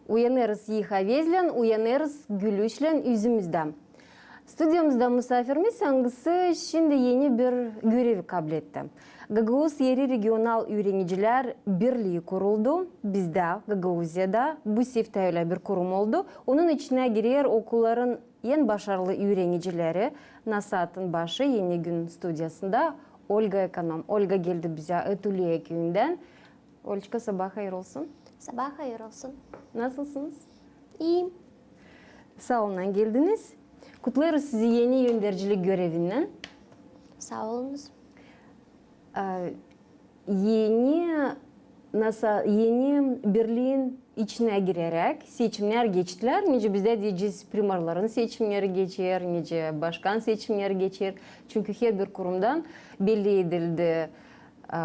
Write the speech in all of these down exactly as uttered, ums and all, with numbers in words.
Uyanêrız İHA Vezlän, uyanêrız gülüşlän üzümüzdä. Studiyamızda musaafirimiz, angısı şindi eni bir görevi kabletti. Gagauz Eri Regional Üürenicilär Birlii kuruldu. Bizdä, Gagauziyada, bu seftä ölä bir kurum oldu. Onun içinä girer okulların en başarılı üürenicileri. Nasaatın başı eni gün studiyasında Olga ekonom. Olga geldi bizä Ötüle küüyündän. Olçka, sabaa hayır olsun. Sabaa hayır olsun. Nasılsınız? İyiyim. Saa olun, geldiniz. Kutlêêrız sizi eni öndercilik görevinnän. Saa olunuz. Ee, eni, nasa-, eni birliin içinä gireräk seçimnär geçtilär. Nicä bizdä deyecez, primarların seçimneri geçer, nicä başkan seçimneri geçer. Çünkü herbir kurumdan belli edildi, e,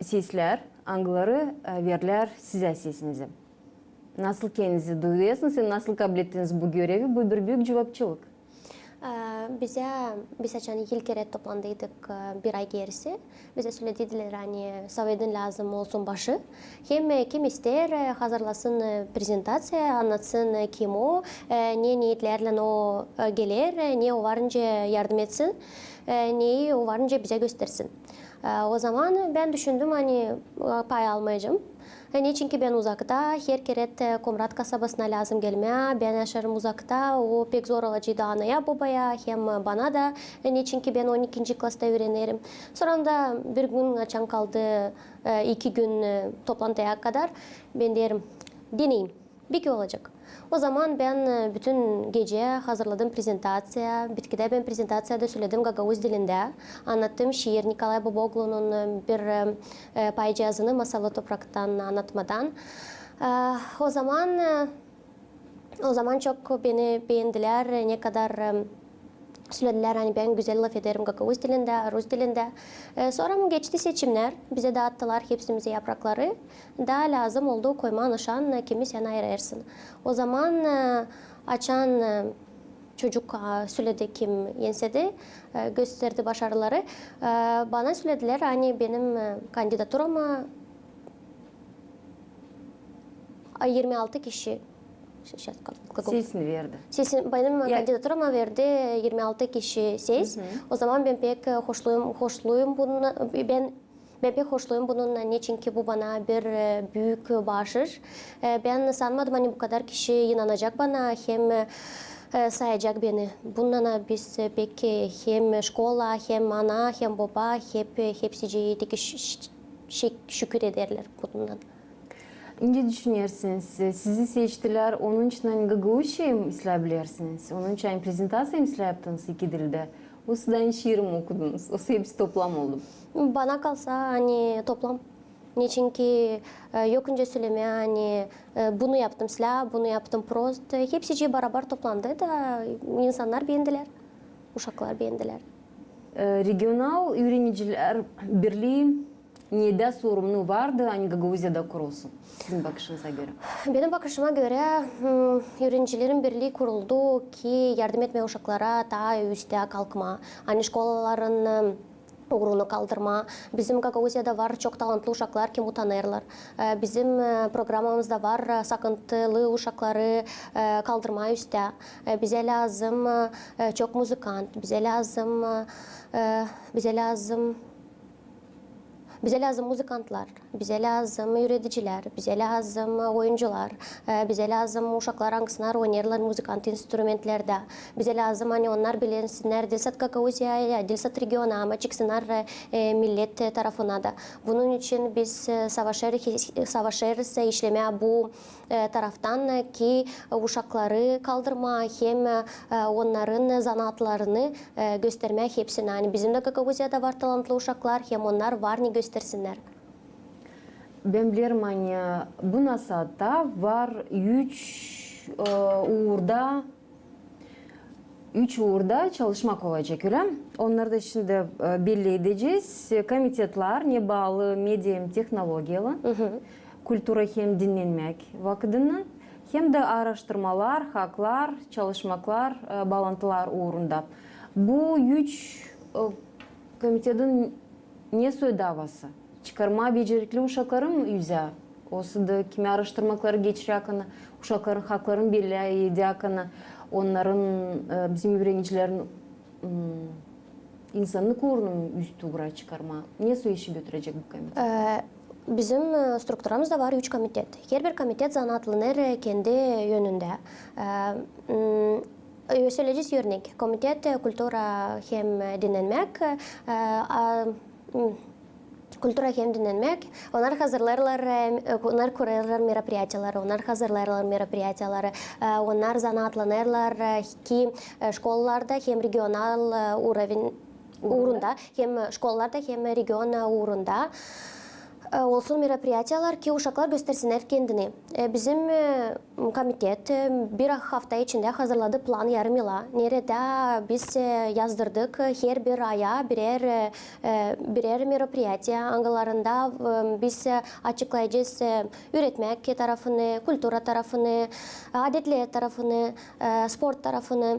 seslär, angıları, e, verlär sizä sesinizi. Nasıl kendinizi duyêrsınız hem nasıl kablettiniz bu görevi? Bu bir büük cuvapçılık. E, bizä, biz açan ilk kerä toplandıydık, e, bir ay gerisi, bizä söledilär, ani sovetin lääzım olsun başı. Hem, e, kim isteer, e, hazırlasın, e, prezentaţiya, annatsın, e, kim o, e, ne neetlärlän o, e, geler, e, ne o var nicä yardım etsin, e, neyi o var nicä bizä göstersin. E, o zaman bän düşündüm, ani, e, pay almayacam. E, neçinki bän uzakta, her kerä te Komrat kasabasına lääzım gelmää, bän yaşêêrım uzakta, o pek zor olaceydı anaya-bobaya, hem bana da, e, neçinki bän on ikinci klasta üürenerim. Sora da bir gün, açan kaldı, e, iki gün, e, toplantıya kadar, bän deerim, deneyim. Beki olacek. O zaman bän, e, bütün gecä hazırladım prezentaţiya. Bitkidä bän prezentaţiyada söledim gagauz dilindä. Annattım şiir Nikolay Boboglunun, e, bir, e, e, paycıazını Masallı topraktan annatmadan. E, o zaman, e, o zaman çok beni beendilär, e, ne kadar, e, söledilär, ani bän gözäl lafederim gagauz dilindä, rus dilindä. E, sora mı geçti seçimnär, bizä daattılar hepsimizä yaprakları. Da lääzım oldu koymaa nışan, e, kimi sän ayırêrsın. O zaman, e, açan, e, çocuk, a, söledi, kim ensedi, e, gösterdi başarıları. E, bana söledilär, ani benim, e, kandidaturamı, a, irmi altı kişi, şişat, ka-, ka-, Sesini verdi. Sesin, benim Ya- kandidaturamı verdi irmi altı kişi ses. Hı hı. O zaman bän pek, e, hoşluyum, hoşluyum bununnan, bän, bän pek hoşluyum bununnan, neçinki bu bana bir, e, büük baaşış. E, bän sanmadım, ani bu kadar kişi inanacek bana, hem, e, sayacek beni. Bununnan biz, e, pek, e, hem şkola, hem ana, hem boba, hep, e, hepsicii tek ş-, ş-, şükür ederlär bununnan. Ne düşünersiniz? Sizi seçtilär, onun için ani gagauzça islää bilersiniz? Onun için ani prezentaţiya islää yaptınız iki dildä? Osa da ani şiir mi okudunuz? Osa hepsi toplam oldu? Bana kalsa, ani toplam. Neçinki, e, yok nicä sölemää, ani, e, bunu yaptım islää, bunu yaptım prost. Hepsicii barabar toplandı da insannar beendilär, uşaklar beendilär. E, Regional üürenicilär birlii nedä sorumnu vardı, ani Gagauziyada kurulsun, sizin bakışınıza görä? Benim bakışıma görä, m, üürenicilerin birlii kuruldu ki yardım etmää uşaklara taa üsttä kalkmaa. Ani şkolaların, m, uurunu kaldırmaa. Bizim Gagauziyada var çok talantlı uşaklar, kim utanêrlar. E, bizim, e, programamızda var, e, sakıntılı uşakları, e, kaldırmaa üsttä. E, bizä lääzım, e, çok muzıkant, bizä lääzım, e, bizä lääzım, bizä lääzım muzıkantlar, bizä lääzım üüredicilär, bizä lääzım oyuncular, e, bizä lääzım uşaklar, angısınar oynêêrlar muzıkant instrumentlerdä. Bizä lääzım, ani onnar bilinsinnär diil sade Gagauziyaya, diil sade regiona, ama çıksınnar, e, millet, e, tarafına da. Bunun için biz, e, savaşêr-, savaşêrız, e, işlemää bu, e, taraftan, e, ki uşakları kaldırmaa hem, e, onnarın zanaatlarını, e, göstermää hepsinä. Ani bizim dä Gagauziyada var talantlı uşaklar, hem onnar var ne göstersinnär. Bän bilerim, ani bu nasaatta var üç, e, uurda, üç uurda çalışmak olacek, ölä? Onnarı da şindi, e, belli edecez. Komitetlär, ne baalı media hem tehnologiyalı, kultura hem dinnenmäk vakıdını, hem dä aaraştırmalar, haklar, çalışmaklar, e, baalantılar uurunda. Bu üç, e, komitetin ne soy davası? Çıkarmaa becerikli uşakları mı üzä Osa da kimi aaraştırmakları geçirä hakkında, uşakların haklarını bellää, edä hakkında, onnarın, e, bizim üürenicilerin, m, insannık uurunun üstü uura çıkarmaa. Ne soy işi götürecek bu komitet? E, bizim, e, strukturamızda var üç komitet. Herbir komitet zanaatlanêr, e, kendi önündä. E, m, e, söleyecez örnek. Komitet, e, kultura hem, e, dinnenmäk, e, a, m, kultura hem dinnenmäk. Onnar hazırlêêrlar, e, onnar kurêrlar meropriyatiyaları, onnar hazırlêêrlar meropriyatiyaları, e, onnar zanaatlanêrlar, e, ki, e, şkolalarda hem regional, e, urovень uurunda, hem şkolalarda, hem region, e, uurunda, e, olsun meropriyatiyalar, ki uşaklar göstersinnär kendini. E, bizim, e, komitet, e, bir hafta içindä hazırladı plan yarım yıla, neredä biz, e, yazdırdık, e, herbir aya birer, e, e, birer meropriyatiya, angılarında, e, biz, e, açıklayacez, e, üüretmäk tarafını, kultura tarafını, adetlär tarafını, e, sport tarafını.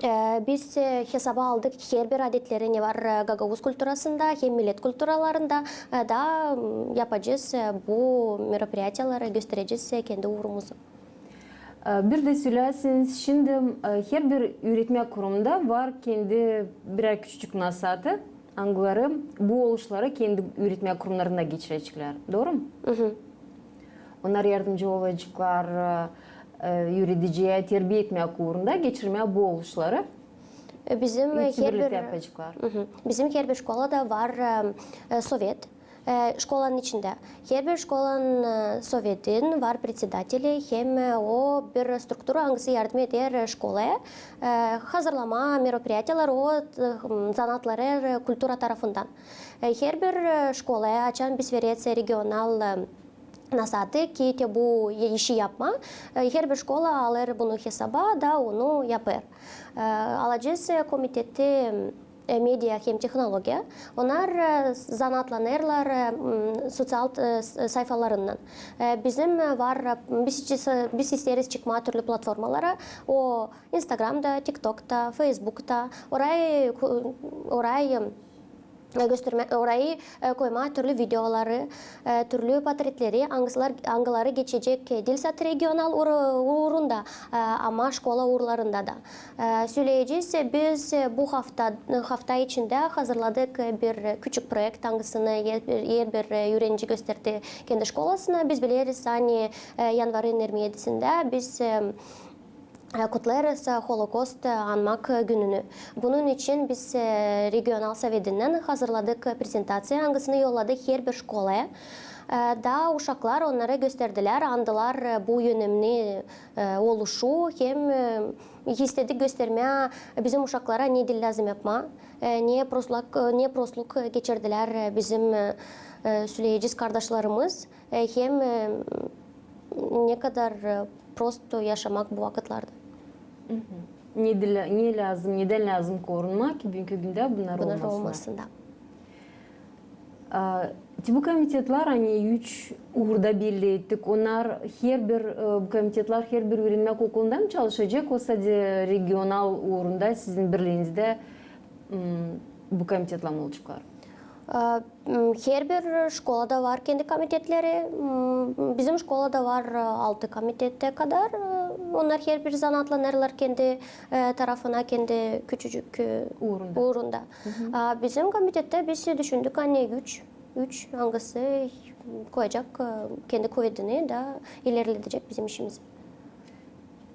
E, biz, e, hesaba aldık herbir adetleri, ne var, e, gagauz kulturasında hem millet kulturalarında, e, da, m, yapacez, e, bu meropriyatiyaları, gösterecez, e, kendi uurumuzu. E, bir dä sölärseniz, şindi, e, herbir üüretmä kurumunda var kendi birär küçücük nasaatı, angıları bu oluşları kendi üüretmä kurumlarında geçireceklär. Dooru mu? Onnar yardımcı olaceklar, e, üürediciyä terbiya etmää uurunda geçirmää bu oluşları. E, bizim, e, herbir, bizim herbir şkolada var, e, e, sovet, e, şkolanın içindä. Herbir şkolanın, e, sovetin var predsedateli, hem, e, o bir struktura, angısı yardım eder, e, şkolaya, e, hazırlamaa meropriyatiyalar o, e, m, zanaatlanêr, e, kultura tarafından. E, herbir, e, şkolaya, açan biz vereriz regional, e, nasaatı ki te bu işi yapmaa, e, herbir şkola alêr bunu hesaba da onu yapêr. E, alacez, e, komiteti, e, media hem tehnologiya. Onnar, e, zanaatlanêrlar, e, m, soţial, e, s-, sayfalarından. E, bizim, e, var, e, biz, biz isteeriz çıkmaa türlü platformalara. O Instagramda, TikTokta, Facebookta. Orayı ku-, orayı, e, göstermä, orayı, e, koymaa türlü videoları, e, türlü portretleri, angıları, angıları geçecek, e, diil sade regional uur-, uurunda, e, ama şkola uurlarında da. E, söleyecez, e, biz, e, bu hafta, hafta içindä hazırladık, e, bir küçük proekt, angısını herbir, herbir, e, üürenici gösterdi kendi şkolasına. Biz bileriz, ani, e, yanvarın irmi edisindä biz, e, e, kutlêêrız, e, Holokost, e, anmak, e, gününü. Bunun için biz, e, regional sovetinnän hazırladık, e, prezentaţiya, angısını yolladık herbir şkolaya. E, da uşaklar onnara gösterdilär, andılar, e, bu önemni, e, oluşu, hem, e, istedik göstermää bizim uşaklara ne diil lääzım yapmaa, e, ne prostluk, e, ne prostluk geçirdilär, e, bizim, e, e, söleyecez kardaşlarımız. E, hem, e, ne kadar, e, prosto yaşamak bu vakıtlarda. Ne lääzım, nedän lääzım korunmaa ki büünkü gündä bunnar olmasın. A, te bu komitetlär, ani üç uurda belli ettik, onnar herbir, e, bu komitetlär herbir üürenmäk okulunda mı çalışacek, osa da regional uurunda sizin birliinizdä, m, bu komitetlär mi olaceklar? A, M, herbir şkolada var kendi komitetleri. M, bizim şkolada var, e, altı komitete kadar. E, onnar herbir zanaatlanêrlar kendi, e, tarafına, kendi küçücük, e, uurunda. A bizim komitette biz düşündük, ani üç, üç, angısı koyacek, e, kendi kuvedini da ilerledecek bizim işimizi.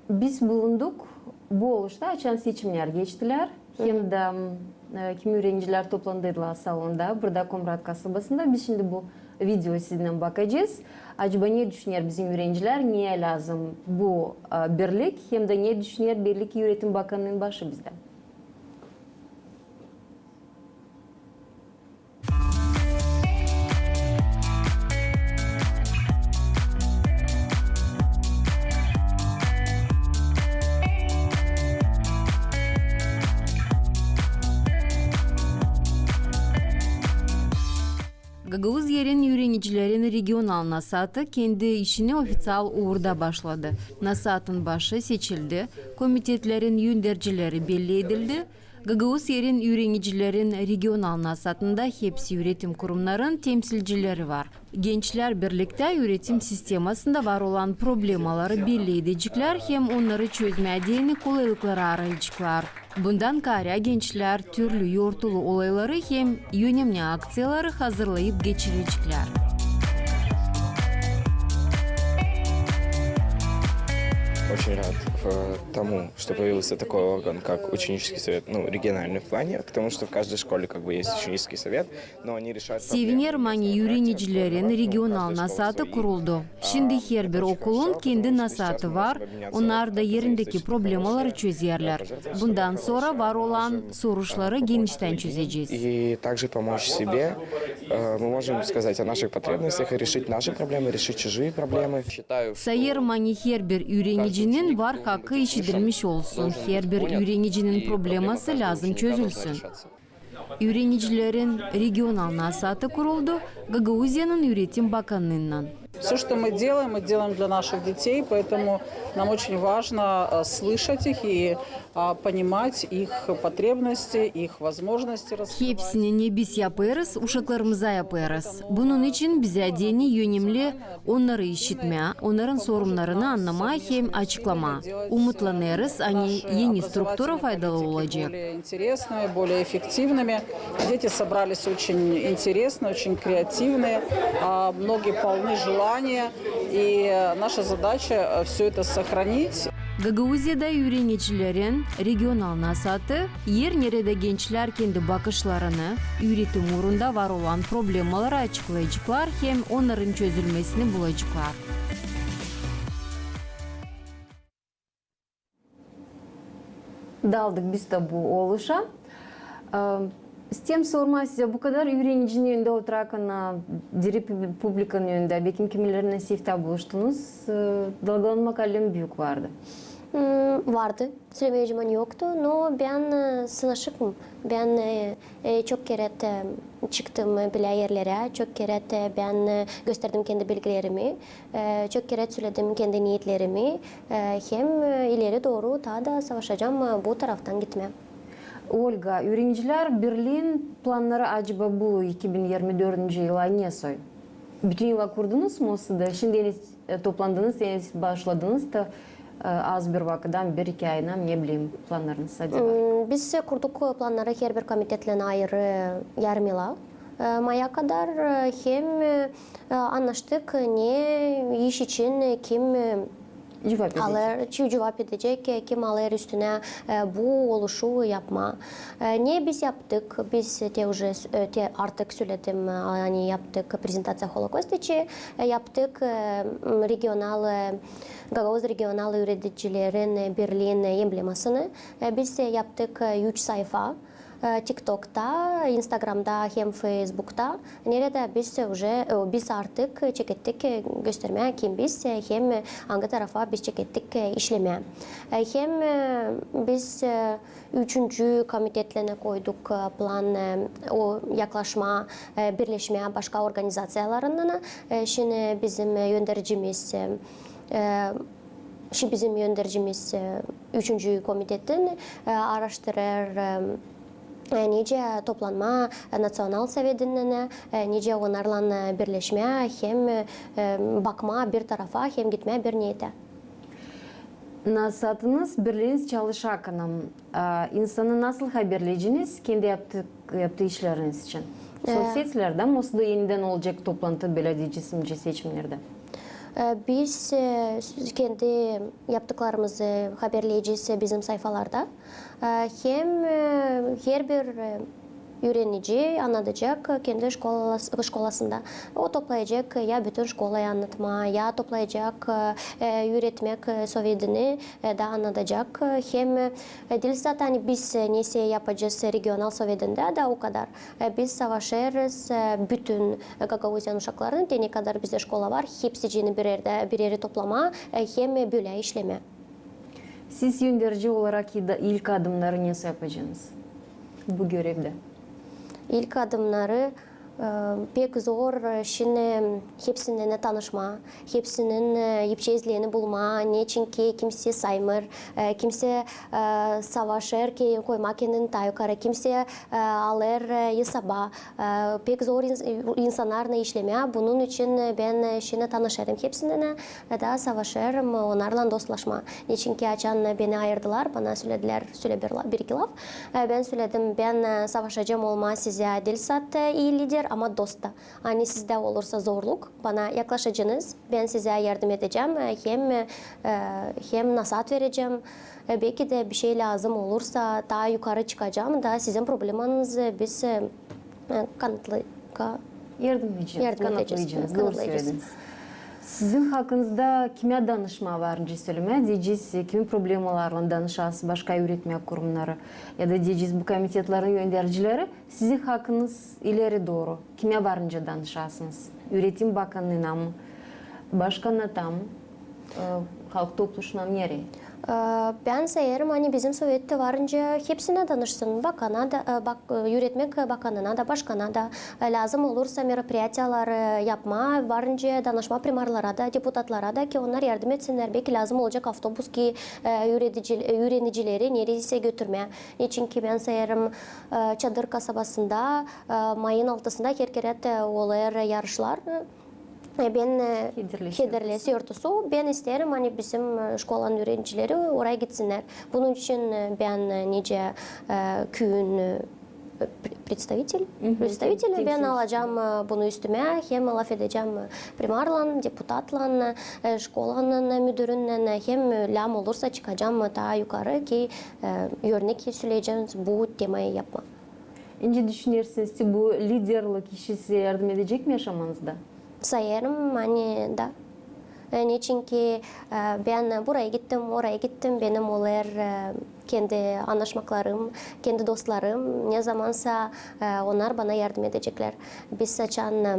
Biz bulunduk bu oluşta, açan seçimnär geçtilär. Hem dä, e, kimi üürenicilär toplandıydılar salonda, burada Komrat kasabasında. Biz şindi bu video sizinnän bakacez. Acaba ne düşüner bizim üürenicilär, neyä lääzım bu, e, birlik, hem dä ne düşüner belli ki üüretim bakannıın başı bizdä. Gagauz Yerin üürenicilerin regional nasaatı kendi işini ofiţial uurda başladı. Nasaatın başı seçildi, komitetlerin öndercileri belli edildi, Gagauz Yerin üürenicilerin regional nasaatında hepsi üüretim kurumnarın temsilcileri var. Gençlär birliktä üüretim sistemasında var olan problemaları belli edeceklär hem onnarı çözmää deyni kolaylıkları arayaceklar. Bundan kaarä gençlär türlü yortulu olayları hem önemli akţiyaları hazırlayıp geçireceklär. Очень рад, э, тому, что появился такой орган, как ученический совет, ну, региональный в плане, потому что в каждой школе как бы есть ученический совет, но они решают проблемы. Sevinerim, ani üürenicilerin regional nasaatı kuruldu. Şindi herbir okulun kendi nasaatı var, onnar da erindeki problemaları çözerlär. Bundan sora var olan soruşları geniştän çözecez. И также помочь себе, э, мы можем сказать о наших потребностях и решить наши проблемы, решить чужие проблемы. Sayêrım, ani herbir üürenicinin var hakkı işidilmiş olsun. Herbir üürenicinin probleması lääzım çözülsün. Üürenicilerin regional nasaatı kuruldu Gagauziyanın üüretim bakannıınnan. Всё, что мы делаем, мы делаем для наших детей, поэтому нам очень важно, э, слышать их и, а, понимать их потребности, их возможности раскрывать. Hepsini, ne biz yapêrız, uşaklarımıza yapêrız. Bunun için bizä deyni önemli onnarı işitmää, onnarın sorunlarını annamaa hem açıklamaa. Umutlanêrız, ani eni struktura faydalı olacek. Более интересными, более эффективными. Дети собрались очень интересные, очень креативные, а, многие полны желания, и, э, наша задача, э, всё это сохранить. Gagauziyada üürenicilerin regional nasaatı, er neredä gençlär kendi bakışlarını, üüretim uurunda var olan problemaları açıklayaceklar hem onnarın çözülmesini bulaceklar. Daldık biz tä bu oluşa. E, isteerim sormaa sizä, bu kadar üürenicinin önündä oturakana, diri pub-, publikanın önündä, bekim kimilerinnän siz tä buluştunuz, e, dalgalanma halizdän büük vardı. Hmm, vardı. Sölemeyecäm, ani yoktu, no bän, e, sınaşıkım. Bän, e, e, çok kerä, e, çıktım, e, bilä erlerä, çok kerä, e, bän, e, gösterdim kendi bilgilerimi, e, çok kerä söledim kendi niyetlerimi, e, hem, e, ileri dooru taa da savaşacam, e, bu taraftan gitmää. Olga, üürenicilär birliin plannarı acaba bu iki bin irmi dördüncü yıla ne soy? Bütün yıla kurdunuz mu o sırada? Şindi eni, e, toplandınız, eni başladınız da, e, az bir vakıttan, bir-iki aydan, ne bileyim, plannarınız sadä var. Hmm, biz kurduk plannarı herbir komitetlän ayırı yarım yıla, e, maya kadar, e, hem, e, annaştık, ne iş için, e, kim, e, Cuvap edecek. Alêr, çi-, cuvap edecek, e, kim alêr üstünä, e, bu oluşu yapmaa. E, ne biz yaptık, biz te uje, e, te artık söledim, e, ani yaptık prezentaţiya Holokost için, e, yaptık, e, m, regional, e, Gagauz regional üürenicilerin, e, birliin, e, emblemasını. E, biz, e, yaptık, e, üç sayfa. E, TikTokta, Instagramda hem Feysbukta, neredä biz uje, e, biz artık çekettik, e, göstermää, kim biz, e, hem, e, angı tarafa biz çekettik, e, işlemää. E, hem, e, biz, e, üçüncü komitetlerä koyduk, e, plan, e, o yaklaşmaa, e, birleşmää başka organizaţiyalarınnan. E, şindi bizim, e, öndercimiz, e, e, Şindi bizim öndercimiz, e, üçüncü komitetin, e, aaraştırêr, e, e, nicä toplanmaa, e, Naţional Sovetinnän, e, nicä onnarlan, e, birleşmää hem, e, e, bakmaa bir tarafa hem gitmää bir niyetä. Nasaatınız, birliiniz çalışarkan, e, insanı nasıl haberleyeceniz kendi yaptık yaptıı işleriniz için? E, Sossetlerdä mi, osa da enidän olacek toplantı belediyecisi seçimnerdä? E, biz, e, kendi yaptıklarımızı haberleyecez bizim sayfalarda. E, hem, e, herbir, e, üürenici annadacek kendi şkolas-, şkolasında. O toplayacek ya bütün şkolaya annatmaa, ya toplayacek, e, üüretmäk, e, sovedini, e, da annadacek. Hem, e, diil zaten biz, e, nesä yapacez regional sovedindä da o kadar. E, biz savaşêrız, e, bütün Gagauziyanın uşaklarını, te ne kadar bizdä şkola var, hepsicini bir erdä, bir erä toplamaa, e, hem bölä işlemää. Siz önderci olarak ilk adımnarı ne yapaceniz bu görevdä? İlk adımnarı, E, pek zor, e, şindi hepsindän tanışmaa, hepsinin, e, ipçe izleeni bulmaa, neçinki kimsey saymêêr, e, kimsey, e, savaşêr ki koymaa kendini taa yukarı, kimsey, e, alêr, e, esaba. E, pek zor ins-, insannarlan işlemää, bunun için, e, bän, e, şindi tanışêrım hepsindän, e, da savaşêrım onnarlan dostlaşmaa. Neçinki açan, e, beni ayırdılar, bana söledilär, söle bir la-, bir-iki laf. E, bän söledim, bän, e, savaşacam olmaa sizä diil sade, e, ii lider, ama dost ta. Ani sizdä olursa zorluk, bana yaklaşacınız, bän sizä yardım edecäm, e, hem, e, hem nasaat verecäm. E, beki dä bişey lääzım olursa, taa yukarı çıkacam da sizin problemanızı biz, e, e, kanıtlı-, ka-, yardım edecäm, yardım edecäm, kanıtlayacınız. Doğru sölediniz. Sizin hakınızda kimä danışmaa var nicä sölemää, deyecez, kimin problemalarlan danışasınız, başka üüretmä kurumnarı, ya da deyecez, bu komitetleriin öndercileri. Sizin hakınız ileri dooru kimä var nicä danışasınız? Üüretim bakanına mı? Başkana ta mı? E, halk topluşuna mı, nereyi? E, bän sayêrım, ani bizim sovettä var nicä hepsinä danışsın. Bakana da, e, bak-, e, üüretmäk bakanına da, başkana da, e, lääzım olursa meropriyatiyaları yapmaa, var nicä danışmaa primarlara da, deputatlara da, ki onnar yardım etsinnär. Beki lääzım olacek avtobus ki, e, üüredicil-, e, üürenicileri nereysä götürmää. Neçinki bän sayêrım, e, Çadır kasabasında, e, mayın altısında herkerä, e, olêr yarışlar. E, bän, e, Hederlesi ortusu. Hederlesi ortusu. Bän isteerim, ani bizim, e, şkolanın üürenicileri orayı gitsinnär. Bunun için, e, bän, e, nicä, e, küüyün, e, pre-, представитель, представитель, bän alacam, e, bunu üstümä, hem lafedecäm, e, primarlan, deputatlan, e, şkolanın, e, müdürünnän, e, hem, e, lääzım olursa çıkacam, e, taa yukarı ki, e, örnek söleyecäm bu temayı yapmaa. Nicä düşünersiniz, bu liderlik işi sizä yardım edecek mi yaşamanızda? Sayêrım, ani da. E, neçinki, e, bän burayı gittim, orayı gittim, benim olêr, e, kendi annaşmaklarım, kendi dostlarım, ne zamansa, e, onnar bana yardım edeceklär. Biz açan, e,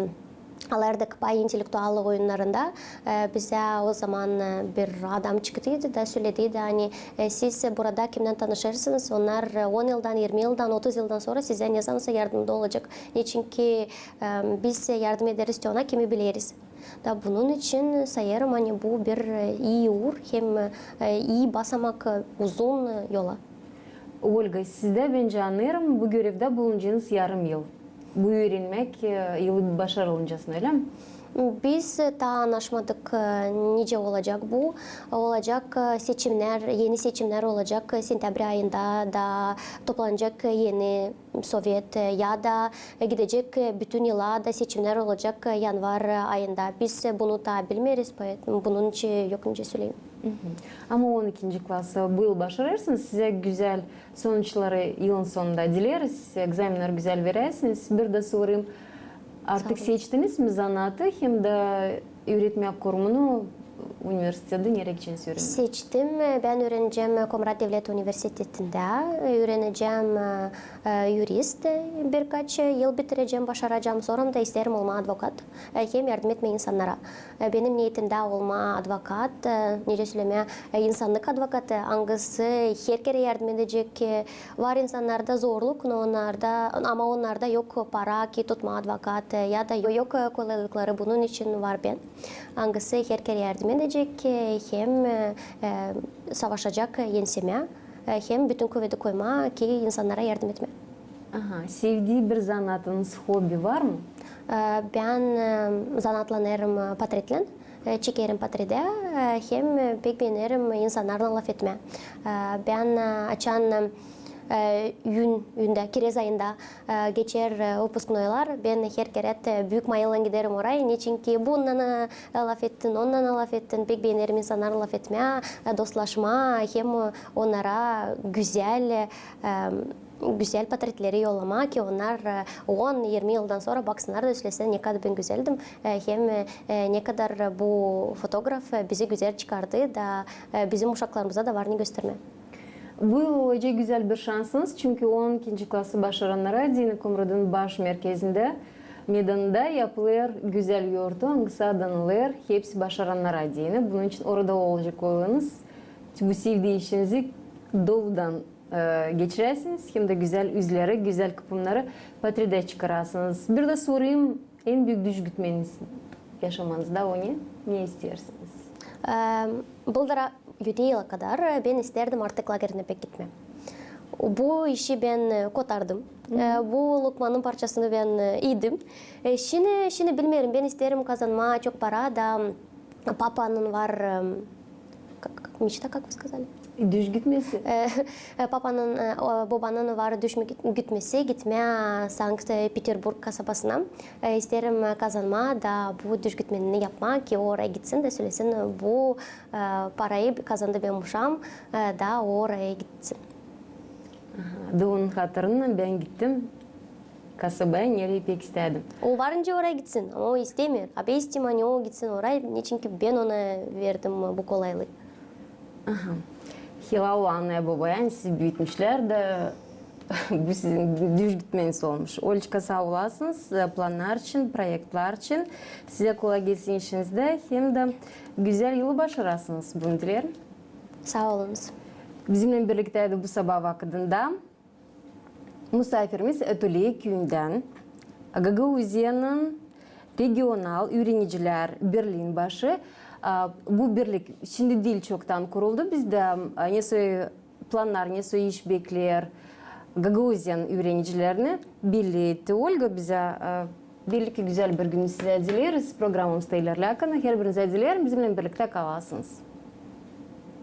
alêrdık pay intellektual oyunnarında, e, bizä o zaman, e, bir adam çıktıydı da sölediydi, ani, e, siz burada kimnän tanışêrsınız, onnar, e, on yıldan, irmi yıldan, otuz yıldan sora sizä ne zamansa yardımda olacek. Neçinki, e, biz yardım ederiz te ona, kimi bileriz. Da bunun için sayêrım, ani bu bir, e, ii uur, hem, e, ii basamak, e, uzun, e, yola. Olga, sizdä, bän annêêrım, bu görevdä bulunacınız yarım yıl. Bu üürenmäk, e, yılı başarılıncasına, ölä mi? Biz, e, taa annaşmadık, e, nicä olacek bu. Olacek, e, seçimnär, eni seçimnär olacek, e, sentябрь ayında da toplanacek, e, eni sovet, e, ya da, e, gidecek, e, bütün yıla da seçimnär olacek, e, yanvar, e, ayında. Biz, e, bunu taa bilmeeriz, поэтому bunun için yok nicä söleyim. Ama on ikinci klası bu yıl başarêrsınız, sizä gözäl sonuçları yılın sonunda dileriz, ekzamenneri gözäl veräsiniz. Bir dä sorayım, artık seçtiniz mi zanaatı hem dä üüretmä kurumunu universitettä, neredä gideceniz üürenmää? Seçtim. Bän üürenecäm Komrat devlet universitetindä. Üürenecäm, e, yurist, e, birkaç yıl bitirecäm, başaracam. Sora da isteerim olmaa advokat, e, hem yardım etmää insannara. E, benim neetimdä olmaa advokat, e, nicä sölemää, e, insannık advokatı, angısı herkerä yardım edecek, e, var insannarda zorluk, no onnarda, ama onnarda yok para ki tutmaa advokat, e, ya da yok, e, kolaylıkları, bunun için var bän. Angısı herkerä yardım edecek, e, hem, e, e, savaşacek, e, ensemä, e, hem bütün kuvedi koymaa ki insannara yardım etmää. Aha, sevdii bir zanaatınız, hobi var mı? E, bän, e, zanaatlanêrım, e, patretlän, e, çekerim patredä, e, hem, e, pek beenerim insannarlan lafetmää. E, bän, e, açan, e, üündä, kirez ayında, e, geçer, e, выпускнойlar, bän herkerä büük mayıllan giderim orayı, neçinki bunnan, e, lafettin, onnan lafettin, pek beenerim insannarlan lafetmää, e, dostlaşmaa, hem onnara gözäl, e, gözäl patretleri yollamaa ki onnar, e, on, irmi yıldan sora baksınnar da sölesin, ne kadar bän gözäldim, e, hem, e, ne kadar bu fotograf, e, bizi gözäl çıkardı da, e, bizim uşaklarımıza da var ne göstermää. Bu yıl olacek gözäl bir şansınız, çünkü on ikinci klası başarannara deyni Komratın baş merkezindä, meydanında yapılêr gözäl yortu, angısı adanılêr hepsi başarannara deyni. Bunun için orada olacek olanız bu sevdii işinizi doludan e, geçiräsiniz, hem dä gözäl üzleri, gözäl kıpımnarı portredä çıkarasınız. Bir dä sorayım, en büük düş gütmeniz yaşamanızda o ne? Ne isteersiniz? E, bıldıra üti yıla kadar, e, bän isteerdim artık lagerinä pek gitmää. Bu işi bän, e, kotardım. E, bu lokmanın parçasını bän, e, iidim. E, şindi, şindi bilmeerim, bän isteerim kazanmaa çok para da, m, papanın var, e, как, как мечта, как вы сказали? Düş gütmesi. E, e, papanın, e, o, bobanın var düş gütmesi, gitmää Sankt-Peterburg kasabasına. E, isteerim, e, kazanmaa da bu düş gütmenini yapmaa, ki o oraya gitsin da sölesin, bu, e, parayı kazandı benim uşaam, e, da o oraya gitsin. Da onun hatırına bän gittim kasabaya, nereyi pek istedim. O var nicä oraya gitsin, ama o istemeer. A bän isteerim, ani o gitsin oraya, neçin ki bän ona verdim bu kolaylıı. Hilal, anaya, bobaya, ani sizi büütmüşlär da bu sizin düş gütmeniz olmuş. Olçka saa olasınız, e, plannar için, proektlär için. Sizä kolay gelsin işinizdä, hem dä gözäl yılı başarasınız, bunu dileerim. Saa olunuz. Bizimnän birliktä bu sabaa vakıdında musaafirimiz Ötüli küüyündän, Gagauziyanın regional üürenicilär birliin başı. A, bu birlik şindi diil, çoktan kuruldu bizdä. A, nesoy plannar, nesoy iş bekleer Gagauziyanın üürenicilerini, belli etti Olga bizä. A, belli ki, gözäl bir günü sizä dileeriz. Programamız da ilerlärkän, herbirinizi dileerim, bizimnän birliktä kalasınız.